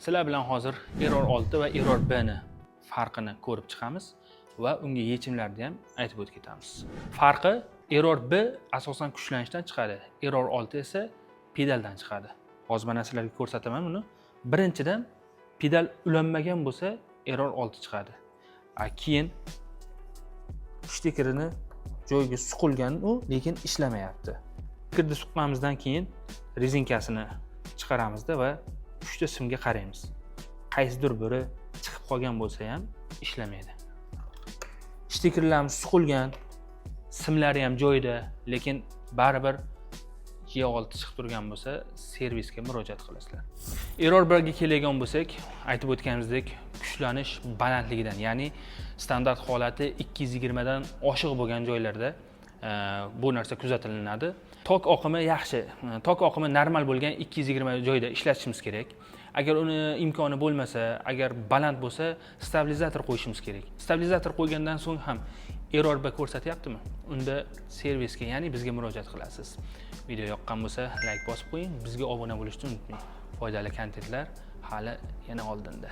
Sizlar bilan hozir Error 6 va Error B ni farqini ko'rib chiqamiz va unga yechimlarni ham aytib o'tib ketamiz. Farqi: Error B asosan kuchlanishdan chiqadi, Error 6 esa pedaldan chiqadi. Hozir mana sizlarga ko'rsataman buni. Birinchidan, pedal ulanmagan bo'lsa, Error 6 chiqadi. Keyin shtekerini joyiga suqilgan u, lekin ishlamayapti. Shtekerni suqqanimizdan keyin rezinkasini chiqaramizda va uchta simga qaraymiz. Qaysidir biri chiqib qolgan bo'lsa ham ishlamaydi. Shtekerlarimiz suqilgan, simlari ham joyida, lekin baribir E6 chiqib turgan bo'lsa, servisga murojaat qilasizlar. Error 1 ga keladigan bo'lsak, aytib o'tganimizdek, kuchlanish balandligidan, ya'ni standart holati 220 dan oshiq bo'lgan joylarda bu narsa kuzatilinadi. Tok oqimi yaxshi, tok oqimi normal bo'lgan 220 joyda ishlatishimiz kerak. Agar uni imkoni bo'lmasa, agar baland bo'lsa, stabilizator qo'yishimiz kerak. Stabilizator qo'ygandan so'ng ham Error B ko'rsatyaptimi? Unda servisga, ya'ni bizga murojaat qilasiz. Video yoqqan bo'lsa, layk bosib qo'ying, bizga obuna bo'lishni unutmang. Foydali kontentlar hali yana oldinda.